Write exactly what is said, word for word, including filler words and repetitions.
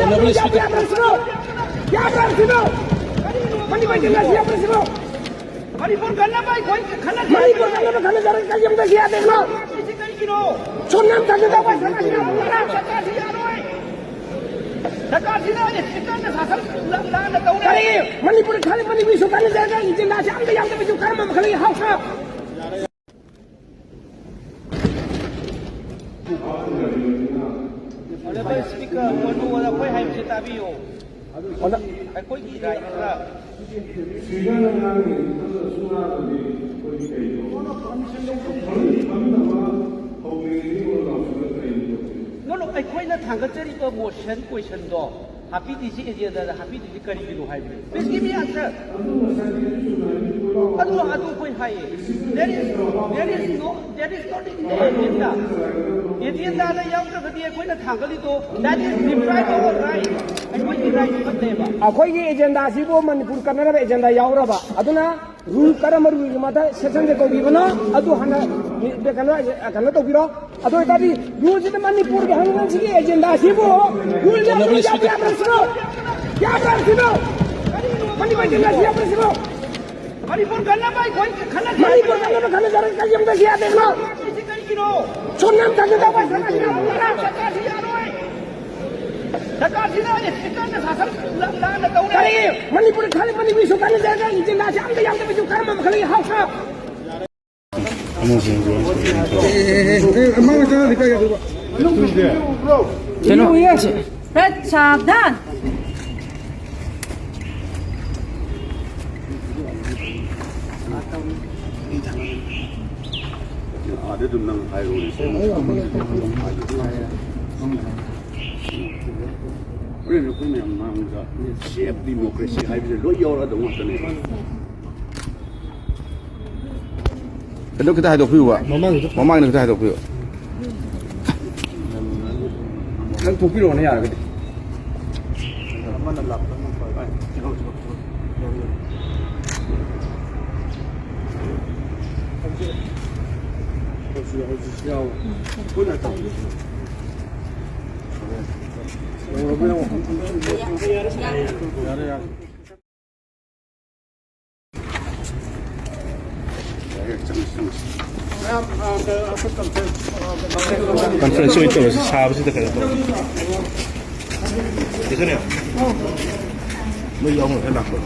Honorable Speaker. ꯌꯥꯕ꯭ꯔꯥ ꯁꯤꯕꯣ? ꯌꯥꯕ꯭ꯔꯥ ꯁꯤꯕꯣ? ꯃꯅꯤꯄꯨꯔ ꯀꯟꯅꯕ ꯑꯩꯈꯣꯏ ꯈꯟꯅ-, ꯃꯅꯤꯄꯨꯔ ꯀꯟꯅꯕ ꯈꯟꯅꯖꯔꯒ ꯀꯔꯤ ꯑꯃꯠꯇ ꯌꯥꯗꯦꯀꯣ? ꯁꯤ ꯀꯩꯒꯤꯅꯣ? ꯁꯣꯝꯅ ꯑꯝꯇ ꯇꯧꯕ ꯁꯔꯀꯥꯔꯁꯤ ꯌꯥꯔꯣꯏ꯫ ꯁꯔꯀꯥꯔꯁꯤ ꯌꯥꯔꯣꯏ꯫ ꯁꯔꯀꯥꯔꯁꯤꯅ ꯏꯁꯄꯤꯀꯔꯅ ꯁꯥꯁꯟ ꯂꯥꯟꯅ ꯇꯧꯔꯦ꯫ ꯀꯔꯤ? ꯃꯅꯤꯄꯨꯔ ꯈꯜꯂꯤ, ꯃꯅꯤꯄꯨꯔ ꯁꯔꯀꯥꯔꯅ ꯖꯒꯥ ꯑꯦꯖꯦꯟꯗꯥꯁꯤ ꯑꯝꯇ ꯌꯥꯎꯗꯕꯁꯨ ꯀꯔꯝꯕ ꯃꯈꯜꯒꯤ ꯍꯥꯎꯁꯅꯣ? Honorable Speaker, ꯀꯣꯅꯨ ꯑꯩꯈꯣꯏ ꯍꯥꯏꯕꯁꯦ ꯇꯥꯕꯤꯌꯨ꯫ ꯑꯩꯈꯣꯏꯒꯤ ꯔꯥꯏꯠ ꯈꯔ ꯁꯤꯗꯅ ꯉꯥꯡꯉꯤ, ꯑꯗꯨꯗꯁꯨ ꯉꯥꯡꯉꯤ, ꯑꯩꯈꯣꯏꯒꯤ ꯀꯩꯅꯣ? ꯐꯝꯃꯤꯟꯅ-, ꯐꯝꯃꯤꯟꯅꯕ ꯍꯧꯅꯔꯤꯕ ꯂꯥꯎꯁꯤꯜꯂ ꯀꯩꯅꯣ? No, no, ꯑꯩꯈꯣꯏꯅ ꯊꯥꯡꯒꯠꯆꯔꯤꯕ ꯃꯣꯁꯟ ꯀꯣꯏꯁꯟꯗꯣ ꯍꯥꯞꯄꯤꯗ꯭ꯔꯤꯁꯤ, ꯑꯦꯖꯦꯟꯗꯥꯗ ꯍꯥꯞꯄꯤꯗ꯭ꯔꯤꯁꯤ ꯀꯔꯤꯒꯤꯅꯣ ꯍꯥꯏꯕꯅꯤ? Please give me answer. ꯑꯗꯨ, ꯑꯗꯨ ꯑꯩꯈꯣꯏ ꯍꯥꯏꯌꯦ꯫ There is, there is no, there is not in the agenda. ꯑꯦꯖꯦꯟꯗꯥꯗ ꯌꯥꯎꯗ꯭ꯔꯒꯗꯤ ꯑꯩꯈꯣꯏꯅ ꯊꯥꯡꯒꯠꯂꯤꯗꯣ, that is deprive our right. ꯑꯩꯈꯣꯏꯒꯤ ꯔꯥꯏꯠ ꯐꯠꯇꯦꯕ꯫ ꯑꯩꯈꯣꯏꯒꯤ ꯑꯦꯖꯦꯟꯗꯥꯁꯤꯕꯨ ꯃꯅꯤꯄꯨꯔ ꯀꯟꯅꯅꯕ ꯑꯦꯖꯦꯟꯗꯥ ꯌꯥꯎꯔꯕ? ꯑꯗꯨꯅ ꯔꯨꯜ ꯀꯔꯝꯕ ꯔꯨꯜꯒꯤ ꯃꯊꯛ ꯁꯦꯛꯁꯟꯗ ꯇꯧꯕꯤꯕꯅꯣ? ꯑꯗꯨ ꯍꯥꯟꯅ ꯀꯩꯅꯣ, ꯀꯩꯅꯣ ꯇꯧꯕꯤꯔꯣ꯫ ꯑꯗꯨ ꯑꯣꯏꯇꯥꯔꯗꯤ ꯔꯨꯜꯁꯤꯗ ꯃꯅꯤꯄꯨꯔꯒꯤ ꯍꯪꯅꯕꯁꯤꯒꯤ ꯑꯦꯖꯦꯟꯗꯥꯁꯤꯕꯨ ꯔꯨꯜ ꯌꯥꯎꯕ꯭ꯔꯥ, ꯌꯥꯎꯕ꯭ꯔꯥ ꯁꯤꯕꯣ? ꯌꯥꯕ꯭ꯔꯥ ꯁꯤꯕꯣ? ꯃꯅꯤꯄꯨꯔ ꯑꯦꯖꯦꯟꯗꯥꯁꯤ ꯌꯥꯕ꯭ꯔꯥ ꯁꯤꯕꯣ? ꯃꯅꯤꯄꯨꯔ ꯀꯟꯅꯕ ꯑꯩꯈꯣꯏ ꯈꯟꯅ-, ꯃꯅꯤꯄꯨꯔ ꯀꯟꯅꯕ ꯈꯟꯅꯖꯔꯒ ꯀꯔꯤ ꯑꯃꯠꯇ ꯌꯥꯗꯦꯀꯣ? ꯁꯤ ꯀꯩꯒꯤꯅꯣ? ꯁꯣꯝꯅ ꯑꯝꯇ ꯇꯧꯕ ꯁꯔꯀꯥꯔꯁꯤ ꯌꯥꯔꯣꯏ꯫ ꯁꯔꯀꯥꯔꯁꯤ ꯌꯥꯔꯣꯏ꯫ ꯁꯔꯀꯥꯔꯁꯤꯅ ꯏꯁꯄꯤꯀꯔꯅ ꯁꯥꯁꯟ ꯂꯥꯟꯅ ꯇꯧꯔꯦ꯫ ꯀꯔꯤ? ꯃꯅꯤꯄꯨꯔ ꯈꯜꯂꯤ, ꯃꯅꯤꯄꯨꯔ ꯁꯔꯀꯥꯔꯅ ꯖꯒꯥ ꯑꯦꯖꯦꯟꯗꯥꯁꯤ ꯑꯝꯇ ꯌꯥꯎꯗꯕꯁꯨ ꯀꯔꯝꯕ ꯃꯈꯜꯒꯤ ꯍꯥꯎꯁꯅꯣ? ꯀꯩꯅꯣ? ꯈꯔ ꯁꯥꯕꯙꯥꯟ꯫ ꯑꯥꯗ ꯑꯗꯨꯝ ꯅꯪ ꯍꯥꯏꯔꯣꯅꯦ꯫ ꯍꯣꯔꯦꯟ ꯑꯩꯈꯣꯏ ꯃꯌꯥꯝ ꯃꯥꯡꯗ ꯁꯦꯐ ꯗꯤꯃꯣꯀ꯭ꯔꯦꯁꯤ ꯍꯥꯏꯕꯁꯦ ꯂꯣꯏ ꯌꯥꯎꯔꯛꯑꯗꯧ ꯉꯥꯛꯇꯅꯦ꯫ ꯑꯗꯨ ꯈꯤꯇ ꯍꯥꯏꯗꯣꯛꯄꯤꯌꯨꯕ꯫ ꯃꯃꯥꯡꯒꯤꯗꯣ꯫ ꯃꯃꯥꯡꯒꯤꯗꯣ ꯈꯤꯇ ꯍꯥꯏꯗꯣꯛꯄꯤꯌꯨ꯫ ꯈꯤꯇꯪ ꯊꯣꯛꯄꯤꯔꯛꯑꯣꯅꯦ ꯌꯥꯔꯒꯗꯤ꯫ ꯑꯃꯅ ꯂꯥꯛꯄ ꯑꯃ ꯄꯥꯏ-, ꯍꯧꯖꯤꯛ, ꯍꯧꯖꯤꯛ ꯌꯥꯎ-, ꯄꯨꯟꯅ ꯇꯧ꯫ ꯀꯟꯐ꯭ꯔꯦꯟꯁ ꯑꯣꯏꯅ ꯇꯧꯔꯁꯤ, ꯁꯥꯕꯁꯤꯗ ꯀꯩꯅꯣ ꯇꯧꯔꯁꯤ꯫ ꯁꯤꯁꯨꯅꯦ꯫ ꯅꯣꯏ ꯌꯥꯎꯅ ꯂꯥꯛꯄ꯭ꯔꯣ?